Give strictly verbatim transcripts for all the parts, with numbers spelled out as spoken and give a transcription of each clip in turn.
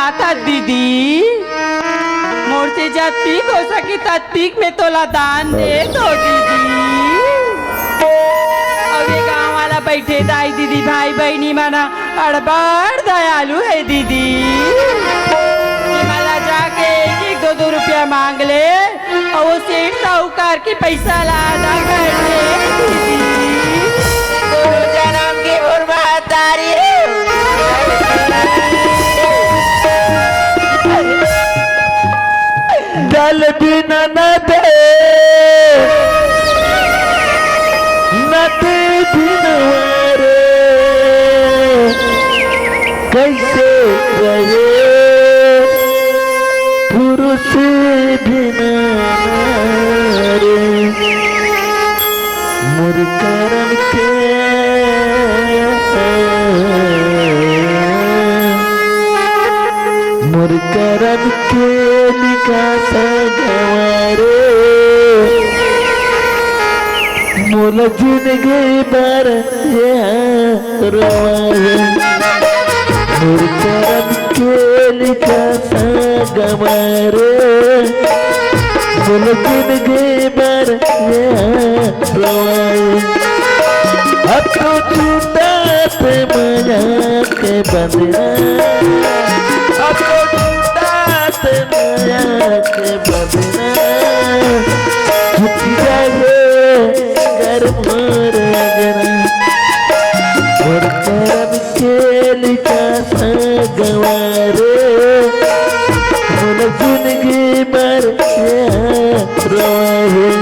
आता दीदी, मोर से जतिक हो सके ततिक में तोला दान दे दो दीदी। अउ ये गांव वाला बैठे दाई दीदी भाई बहिनी मन अड़बड़ दयालु हे दीदी। इमन ला जाके एक एक दो दो रुपया मांग ले, अउ वो सेठ साहूकार के पैसा ला अदा कर दे दीदी। कोनो जनम के मोर महतारी दल बिना न दे, नदी बिन वारे, कैसे रहे पुरुष बिन नारी। मोर करम के, मोर करम के लिखा सगवारे, मोला जिंदगी भर ये रोवाए। मोर करम के लिखा सगवारे, मोला जिंदगी भर ये रोवाए। अब तो छूटा ते मया के बंधना, अब तो छूटा ते मया के बंधना, छूट जाए घर मोर अंगना। मोर करम के लिखा सगवारे, मोला जिंदगी भर ये रोवाए।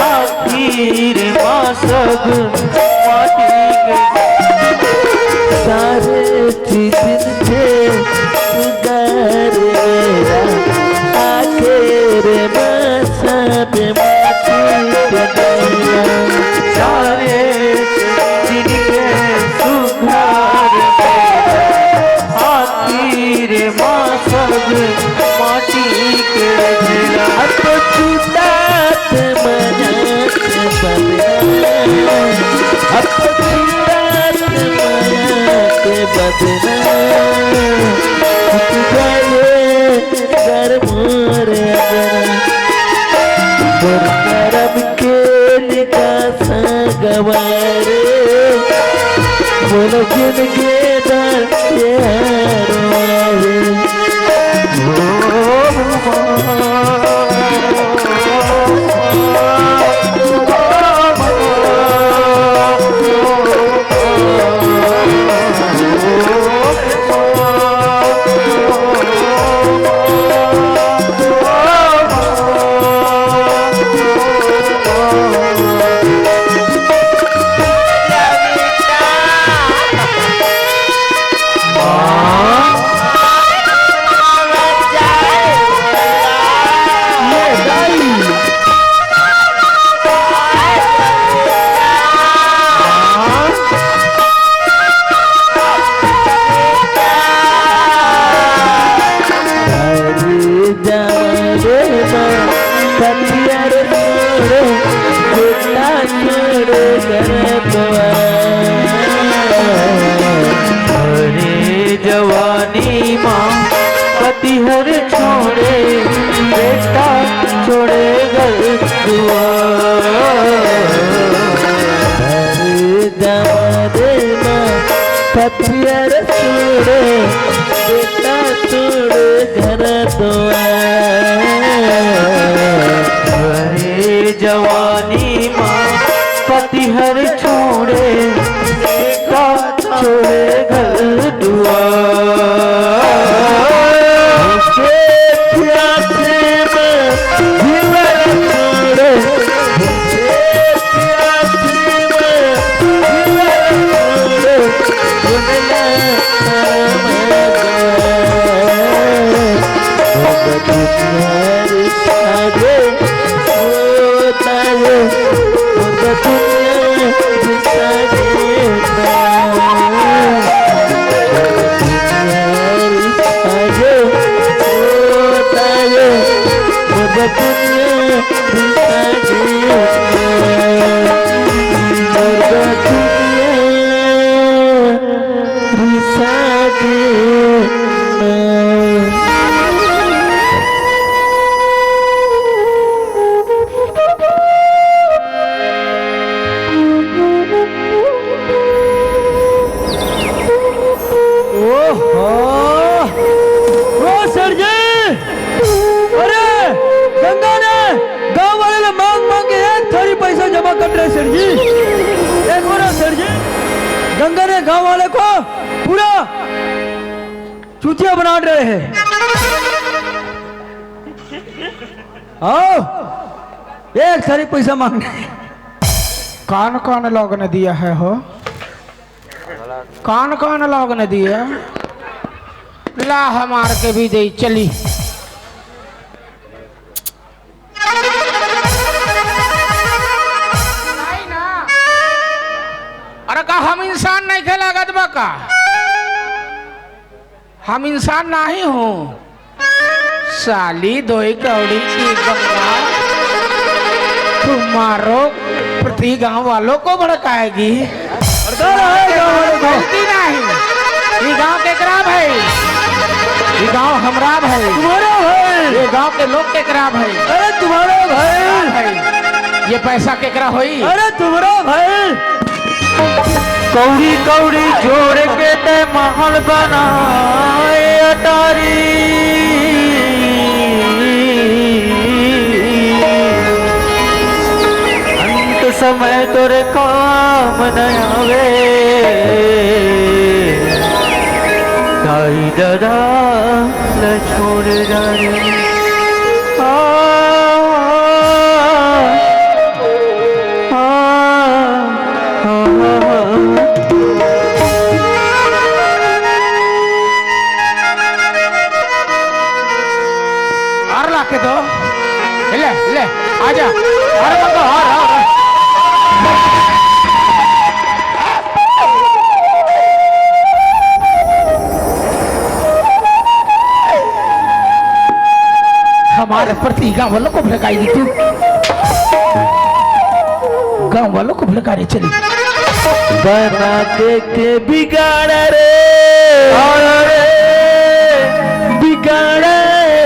आखिर मा सब माटी के सारे चीज के सुधार मेरा, आखिर मा सब माटी के दया। सारे चीज के सुधार मेरा, आखिर मा सब माटी के ढेला। अब तो छूटा ते मया के बंधना, अब तो छूटा ते मया के बंधना, छूट जाए घर मोर अंगना। मोर करम के लिखा सगवारे, मोर जिंदगी भर ये रोवाए। अरे जवानी मा पति हर छोड़े, बेटा छोड़े घर दुआर। अरे जवानी मा पति हर छोड़े, तिहर छोड़े का छोड़े घर दुआर। के प्यासे में जीवन छोड़े, के प्यासे में जीवन छोड़े, सुन ले ओहो! ओ सेठ जी! अरे, गंगा ने गांव वाले ले मांग मांग के एक थारी पैसा जमा कर रहे सेठ जी। एक और सेठ जी, गंगा ने गांव वाले को पूरा चूतिया बना रहे हैं। आओ, एक थारी पैसा मांगने। कौन कौन लोग ने दिया है हो? कौन कौन लोग ने दिया? ला, हमार के भी दे चली। अरे का हम इंसान नहीं खे लागत बा का? हम इंसान नहीं हूँ। साली दोई कौड़ी की गंगा, तुम्हारो प्रति गांव वालों को भड़काएगी। भड़का रहा है गांव वालों को। गलती नहीं। ये गांव केकरा भाई? ये गांव हमरा भाई। तुम्हारा भाई। ये गांव के लोग केकरा भाई? अरे तुम्हारा भाई। भाई, ये पैसा केकरा होई? अरे तुम्हारा भाई। कौड़ी कौड़ी जोड़ के ते महल बनाए अटारी। अंत समय तोरे काम न आवे। दाई ददा ल छोड़ डारे। आ, आ, आ, आ, आ। और लाके दो। ले, ले, आजा। और मंगो, और, और, और। हमारे प्रति गांव वालों को भड़काई दी तू। गांव वालों को भड़काने चली। बना के, के बिगाड़ा रे। अरे बिगाड़ा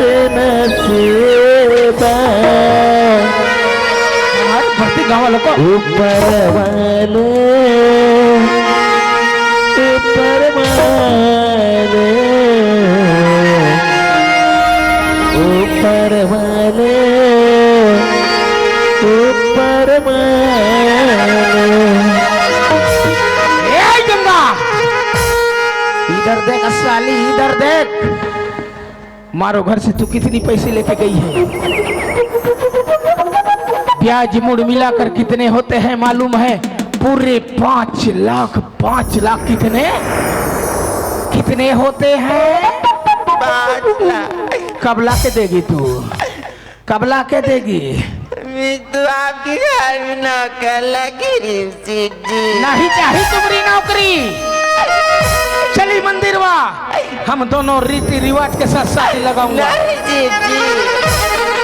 रे नसीबा। हमारे भरती गांव वालों को। ऊपर वाले, ऊपर वाले, ऊपर वाले, ऊपर वाले। ए गंगा, इधर देख साली, इधर देख। मारो घर से तू कितनी पैसे लेके गई है? ब्याज मुड़ मिलाकर कितने होते हैं मालूम है? पूरे पाँच लाख। पाँच लाख कितने, कितने होते हैं? पाँच लाख। कब ला के देगी तू? कब ला के देगी? मैं तो आपके घर में नौकर लगी रही हूँ, सेठ जी। नहीं चाही तुम्हारी नौकरी। चली मंदिर वा, हम दोनों रीति रिवाज के साथ शादी लगाऊंगा। नहीं, सेठ जी।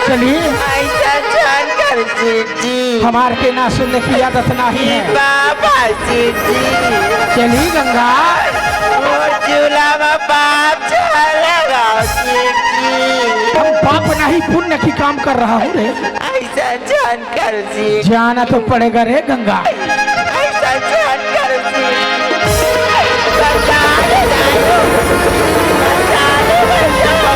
चली। ऐसा जान कर, सेठ जी। हमार के ना सुनने की आदत नहीं है। बाबा, सेठ जी। चली गंगा। और चूल्हा में पाप चलेगा, सेठ जी। हम पाप नहीं, पुण्य की काम कर रहा हूँ रे। ऐसा जान कर, सेठ। जाना तो पड़ेगा रे गंगा। ऐसा जान कर, सेठ। बचा ले जाओ। बचा ले, बचाओ।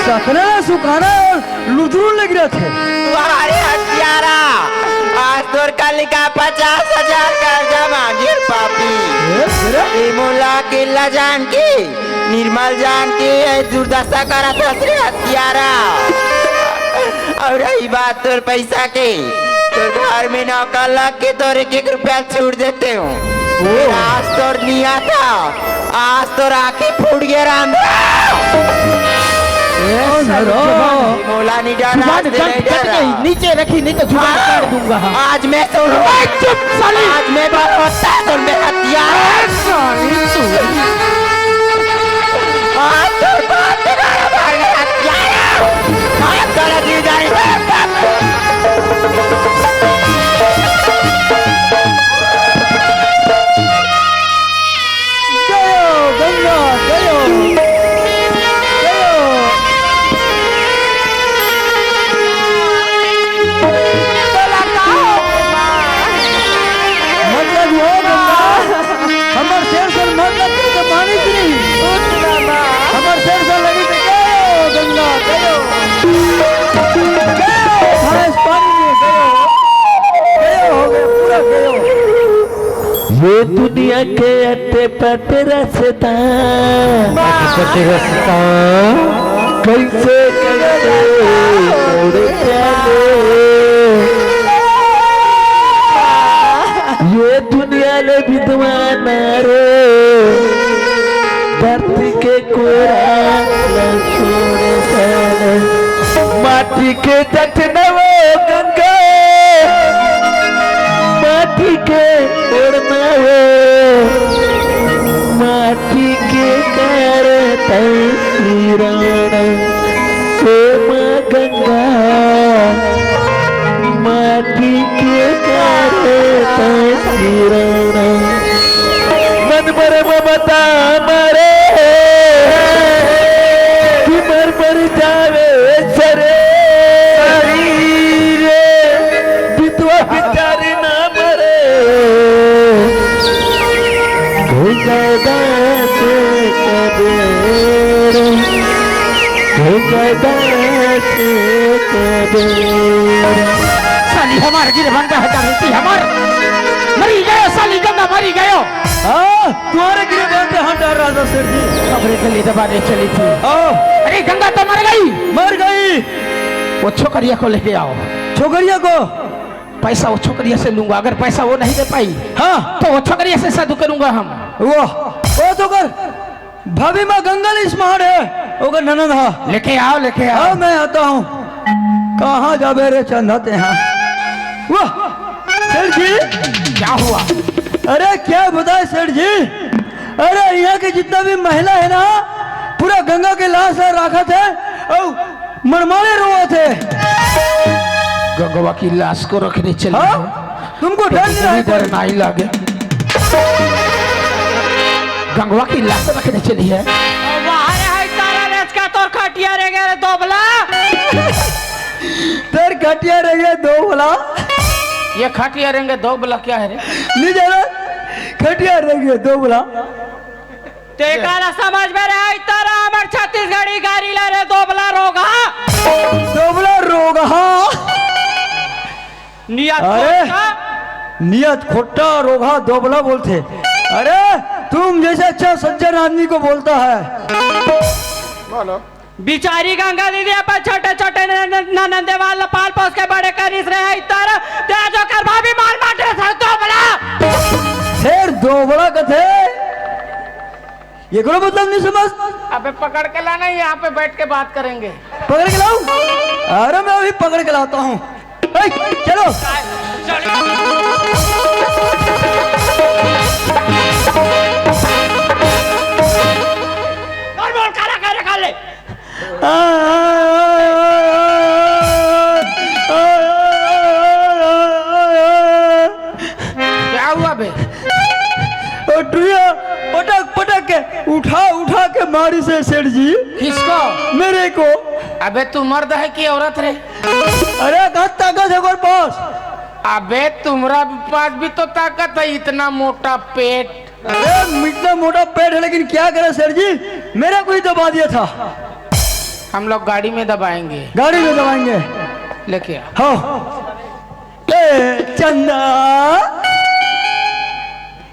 सकरा सुखाना और लुदरू लग अरे हत्यारा, आज तोर कालिका पचास हजार कर्जा मांगे पापी। ए, तेरा? ए मोला अकेला जान के निर्मल जान के ए दुर्दशा करत हस रे हत्यारा। अउ रही बात तोर पैसा के, तोर घर में नौकर लग के तोर एक एक रुपया छूट देते हूँ। ओ। आज तोर नियत था, आज तोर आँखें फूट गया राम। ए, साले, जबान, मोला नहीं डरा, जबान आज से नहीं डरा। नीचे रखी, नहीं तो जुबान हाँ। काट दूंगा। आज मैं सुन ए, चुप साली। आज मैं बलवत्ता सुन बे हत्यारा। ए, साली, तू। आज तोर बात बिगाड़ा भाई हत्यारा। आज तोर जीव जाई। गयो, गंगा, गयो। गयो। मतलब वो गंगा, हमर शेर से मतलब के तो पानी पी। हमर शेर से लगी तो गयो, गंगा, गयो। गयो, भैंस पानी में गयो। गयो हो गयो, पूरा गयो। ये दुनिया के अट्टे पट्टे रास्ता, अट्टे पट्टे रास्ता, कैसे कैसे उड़ चले। ये दुनिया ले विद्वान रे, धरती के कोरा ल छोड़ चले। माटी के जट नवो गंगा, माटी के ओढ़ना हो, माटी के करतै किरण, ओ माँ गंगा, माटी के करतै किरण। मन मरे ममता मरे, कि मर मर जावे सरे। सरीरे। बितवा बिचारी ना मरे, धोखा दास कबेर, धोखा दास कबेर। साली हमार गिरबान का हटा देती, हमार मरी गयो, साली गंगा मरी गयो। हाँ, तुम्हारे गिरबान का हटा राजा शेर जी। खबरें गली दबाने चली थी। हाँ। अरे गंगा तो मर गई। मर गई। वो छोकरिया को लेके आओ। छोकरिया को? पैसा वो छोकरिया से लूंगा, अगर पैसा वो नहीं दे पाई, हाँ। तो वो छोकरिया से शादी करूंगा हम। वो, वो तो कर, भाभी माँ गंगा नहीं स्मार्ट है, ओकर ननद हा। लेके आओ, लेके आओ। हाँ, मैं आता हूँ। कहाँ जाबे रे चंदा ते हाँ? वाह, सेठ जी। क्या हुआ? अरे क्या बताए सेठ जी, अरे यहाँ के जितना भी महिला है ना, पूरा गंगा के लाश ला राखत है, और मनमाने रोवत है। गंगवा की लाश को रखने चली हाँ? है। तुमको तो डर नहीं तुमको भी लगता? डर नहीं लगे। गंगवा की लाश रखने चली है। बाहर है तारा रेस का तोर खटिया रे गे रे दोबला। तोर खटिया रे गे दोबला। ये खटिया रेंगे दोबला क्या है रे? नहीं जाना। खटिया रे गे दोबला। ते काला समझ में रे आई तारा हमर छत्तीसगढ़ी गारी ला रे दोबला रोगहा। दोबला रोगहा। नियत अरे, खोटा। नियत खोटा रोगहा दोबला बोलते। अरे, तुम जैसे अच्छा सज्जन आदमी को बोलता है। बोलो। बिचारी गंगा दीदी अपन छोटे छोटे न-, न-, ननंदे वाला पाल पोस के बड़े करिस रहे इतर, ते आज ओकर भाभी मार मार दे सर दोबला। शेर दोबला कथे, एकरो मतलब नहीं समझ। अबे पकड़ के लाना, यहाँ पे बैठ के बात करेंगे। पकड़ के लाऊं? अरे मैं अभी पकड़ के लाता हूँ। ए, चलो। नॉर्मल काला करे खा ले। क्या हुआ बे? ओ टुया, पटक पटक के, उठा उठा के मारी से सेठ जी। किसको? मेरे को। अबे तू मर्द है कि औरत रे? अरे कहाँ ताकत है ओकर पास? अबे तुम्हारा पास भी तो ताकत है, इतना मोटा पेट। अरे इतना मोटा पेट है, लेकिन क्या करे सेठ जी, मेरा कोई दबा दिया था। हम लोग गाड़ी में दबाएंगे। गाड़ी में दबाएंगे। लेके आ। हो। ए चंदा,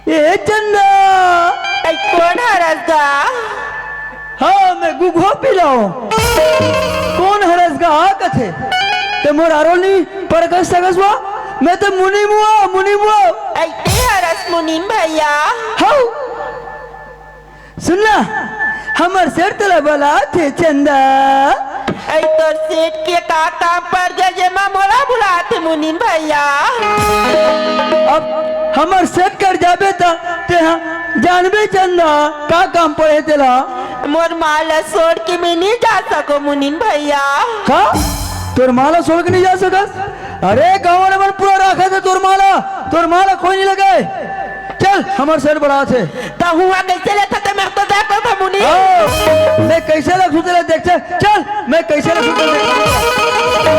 ए चंदा। ए, कोन हरस गा? हाँ, मैं गुघो पिलाओ। कोन हरस गा कथे? ते मोर आरो नी परख सकस वा? मैं ते मुनीम वा, मुनीम वा। ए, ते हरस मुनीम भैया। हौ। सुन ना, हमर सेठ तोला बलाथे चंदा। ए, तोर सेठ के का काम पर गे जेमा मोला बुलाथे मुनीम भैया? अब हमर सेठ कर जाबे त तेहा जानबे चंदा, का काम पड़े तेला। मोर माँ ला छोड़ के मैं नहीं जा सको मुनीम भैया। का? तोर माँ ला छोड़ के नहीं जा सकस? अरे गाँव वाले मन पूरा राखे थे तोर माँ ला, तोर माँ ला कोई नहीं लगे। चल, हमर सेठ बलाथे। त हुआ कैसे लेथस ते मैं तो देखथों मुनीम। हाँ, मैं कैसे लेथों तेला देखथे। चल, मैं कैसे लेथों तेला देखथे।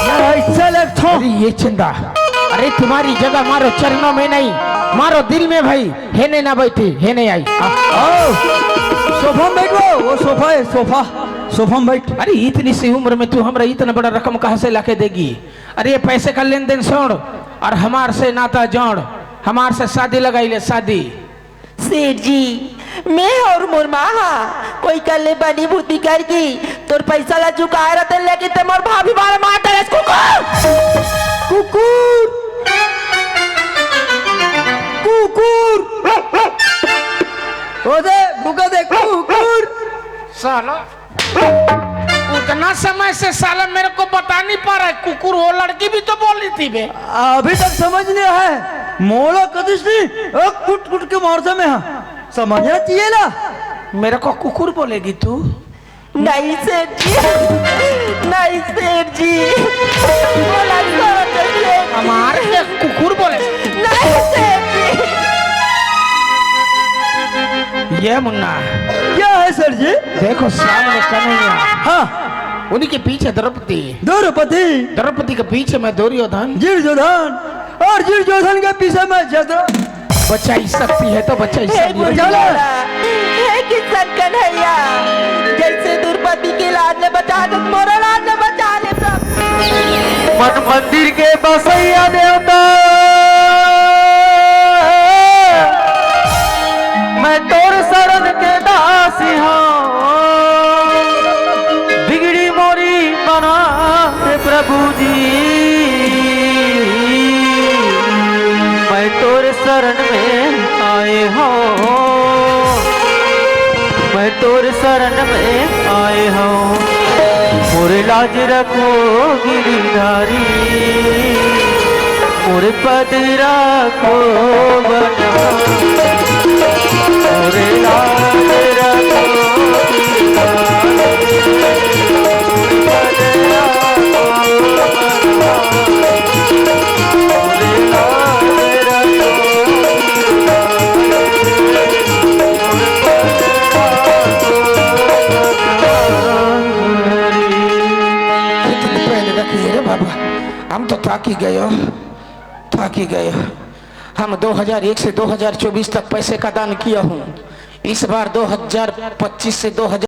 मैं ऐसे लेथों। अरे ये चंदा, अरे तुम्हारी जगह मारो चरणों में नहीं, मारो दिल में भाई। हे नहीं ना बैठी, हे नहीं आई। आ, आओ। सोफा में बैठ वो, वो सोफा है, सोफा, सोफा में बैठ। अरे इतनी सी उम्र में तू हमरा इतना बड़ा रकम कहाँ से लाके देगी? अरे ये पैसे का लेन देन छोड़ और हमार से नाता जोड़, हमार से शादी लगाई ले, शादी। सेठ जी, मैं और मोर माँ हा कोई कर ले बनी भूती करके तोर पैसा ला चुकाए रहते, लेकिन ते मोर भाभी बारे मार डरेस कुकुर। कुकुर। कुकुर। ओ दे, भूका दे, कुकुर। साला। उतना समय से साला मेरे को बता नहीं पा रहा है, कुकुर। वो लड़की भी तो बोली थी बे। अभी तक समझ नहीं आया है, मोला कदिस नहीं, ओ कुट कुट के मार दे मैं, हाँ। समझना चाहिए ना। मेरे को कुकुर बोलेगी तू? नहीं सेठ जी, नहीं सेठ जी, बोला छोड़ दे सेठ जी। हमारे के कुकुर बोले? नहीं सेठ जी। ये मुन्ना। क्या है सेठ जी? देखो सामने कन्हैया। हाँ। उन्हीं के पीछे द्रौपदी। द्रौपदी। द्रौपदी के पीछे मैं दुर्योधन। दुर्योधन। और दुर्योधन के पीछे मैं जद बचाई सकती है तो बचाई हे सकती है। गुरुदेवा, हे किशन कन्हैया, जैसे द्रौपदी के लाज ले बचा दे, मोरो लाज ले बचा ले प्रभु। मन मंदिर के बसैया देवता, मैं तोर शरण के दासी हूँ, बिगड़ी मोरी बना दे प्रभु जी। मैं तोर शरण में आए हूँ, मैं तोर शरण में आए हूँ। मोर लाज रखो गिरधारी, मोर पद रखो बनवारी। मोर लाज रखो गिरधारी, मोर पद रखो बनवारी। हम तो थाकी गयो, थाकी गयो। हम दो हज़ार एक से दो हज़ार चौबीस तक पैसे का दान किया हूँ। इस बार दो हज़ार पच्चीस से दो हज़ार